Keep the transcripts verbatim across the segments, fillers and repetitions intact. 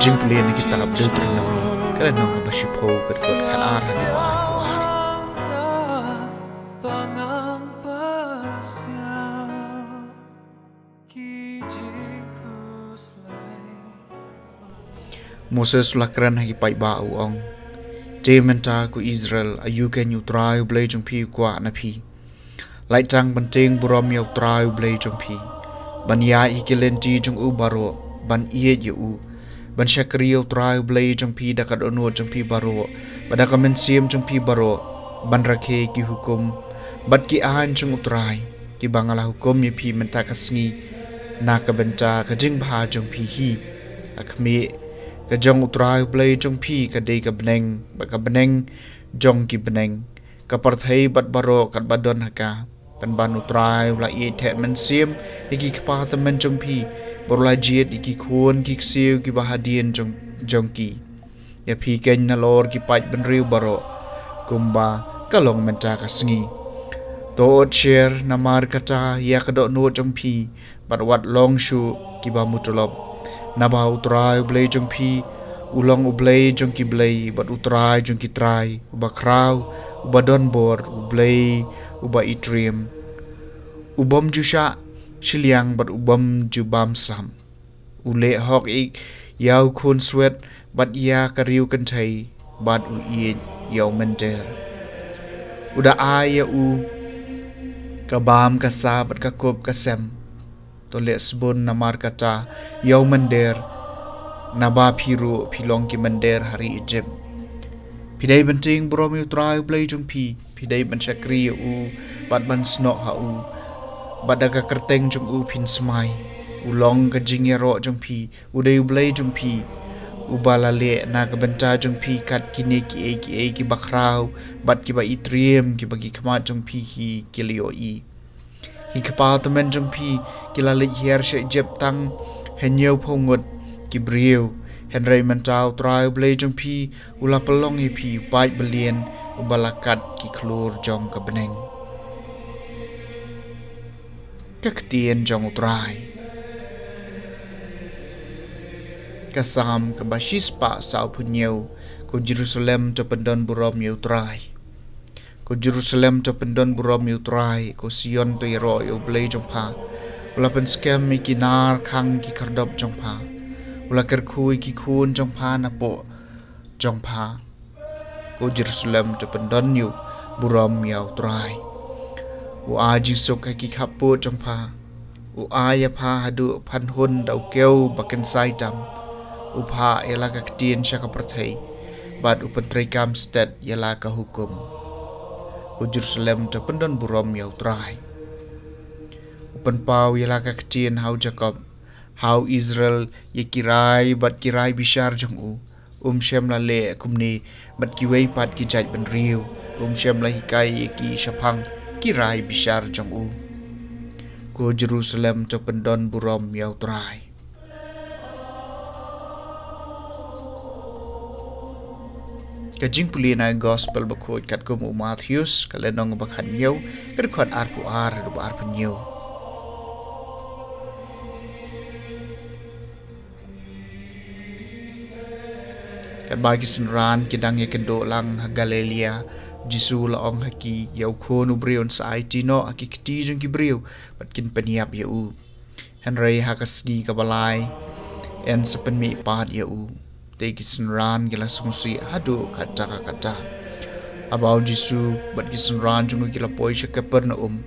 Jingpule na kitab Deuteronomi, ka lynnong kaba shiphew, ka dkhot khatar haduh ba arphew ar. Moses u la kren ha ki paidbah, u ong: Te mynta, ko Israel, aïu kein U Trai U Blei jong phi u kwah na phi? Lait tang ban tieng burom ïa U Trai U Blei jong phi, ban ïaid ha ki lynti jong u baroh, ban ïeit ïa u, ban shakri ïa U Trai U Blei jong phi da ka dohnud jong phi baroh bad da ka mynsiem jong phi baroh, ban rakhe ki hukum bad ki aiñ jong U Trai, kiba nga la hukum ïa phi mynta ka sngi, na ka bynta ka jingbha jong phi hi. Ha khmih, ka jong U Trai U Blei jong phi ka dei ka bneng bad ka bneng jong ki bneng, ka pyrthei bad baroh katba don ha ka. Pynban U Trai u la ïeit theh mynsiem ïa ki kpa tymmen jong phi, bad u la jied ïa ki khun ki ksiew kiba hadien jong, jong ki, ïa phi kein nalor ki paid bynriew baroh, kumba ka long mynta ka sngi. To ud sher namar kata ïa ka dohnud jong phi, bad wat long shuh kiba mutulop. Naba U Trai U Blei jong phi u long U Blei jong ki blei bad U Trai jong ki trai, uba khraw, uba donbor, U Blei uba itriem, u bym ju shah shiliang bad u bym ju bam sam. U leh hok ïa, ïa u khun swet bad ïa ka riew kynthei, bad u ïeit ïa u mynder. U da ai ïa u ka bam ka sa bad ka kup ka sem. To leh sbun namar kata ïa u mynder, naba phi ruh phi long ki mynder ha ri Ijipt. Phi dei ban tieng burom ïa U Trai U Blei jong phi, phi dei ban shakri ïa u bad ban snoh ha u, bad da ka kyrteng jong u phin smai. U long ka jingïaroh jong phi, u dei U Blei jong phi, uba la leh na ka bynta jong phi kat kine kiei kiei kiba khraw bad kiba itriem, kiba ki khmat jong phi hi ki la ïohi. Ki kpa tymmen jong phi ki la leit hiar sha Ijipt tang hynñiewphew ngut ki briew. Hynrei mynta U Trai U Blei jong phi u la pynlong ïa phi u paid balian, uba la kat ki khlur jong ka bneng. Ka ktien jong U Trai. Ka Salm kaba shispah sawphew hynñiew. Ko Jerusalem, to pyndon burom ïa U Trai. Ko Jerusalem, to pyndon burom ïa U Trai. Ko Sion, to ïaroh ïa U Blei jong pha. U la pynskhem ïa ki nar khang ki khyrdop jong pha. U la kyrkhu ïa ki khun jong pha napoh jong pha. Ko Jerusalem, to pyndon ïa u burom ïa U Trai. U ai jingsuk ha ki khappud jong pha. U ai ïa pha haduh phanhun da u kew ba kynsai tam. U phah ïa la ka ktien sha ka pyrthei, bad u pyntreikam stet ïa la ka hukum. Ko Jerusalem, to pyndon burom ïa U Trai. U pynpaw ïa la ka ktien ha u Jakob, ha u Israel, ïa ki rai bad ki rai bishar jong u. Um shym la leh kumne bad kiwei pat ki jaitbynriew. Um shym la hikai ïa ki shaphang ki rai bishar jong u. Ko Jerusalem, to pyndon burom ïa U Trai. Ka jingpule na Gospel bakhuid katkum u Mathaios, ka lynnong ba khathynñiew, ka dkhot arphew ar haduh ba arphew hynñiew. Katba ki synran ki dang ïakynduh lang ha Galilaïa, U Jisu u la ong ha ki, ïa U Khun u briew yn sa aiti noh ha ki kti jong ki briew, bad kin pynïap ïa u. Hynrei ha ka sngi kaba lai yn sa pynmih pat ïa u. Te ki synran ki la sngewsih haduh katta katta. Haba U Jisu bad ki synran jong u ki la poi sha Kapernaum,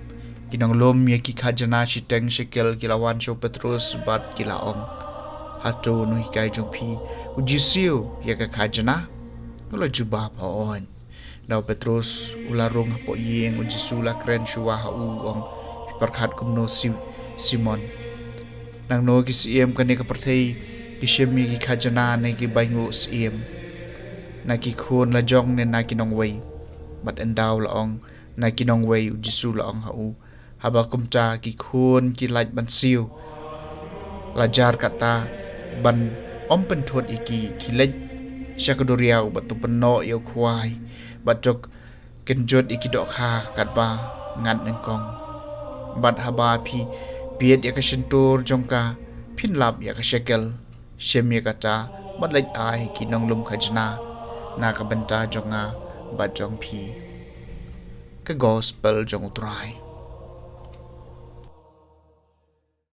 ki nonglum ïa ki khajana shiteng shekel ki la wan sha u Petrus bad ki la ong, hato u nonghikai jong phi u jingsiew ïa ka khajana? U la jubab, hooid. Naba u Petrus u la rung hapoh ïing, U Jisu u la kren shuwa ha u, u ong, phi pyrkhat kumno, Simon? Nangno ki syiem kane ka pyrthei ki shim ïa ki khajana na ki bainguh syiem, na ki khun lajong ne na ki nongwei? Bad ynda u la ong na ki nongwei, U Jisu u la ong ha u, haba kumta ki khun ki lait ban siew, la jar kata ban ym pynthut ïa ki. Khie leit sha ka duriaw bad to pynnoh ïa u khwai, bad to kynjut ïa ki dohkha katba ngat nyngkong. Bad haba phi bieit ïa ka shyntur jong ka, phin lap ïa ka shekel. Shim ïa kata bad leit ai ki nonglum khajna na ka bynta jong nga bad jong phi. Ka Gospel jong U Trai.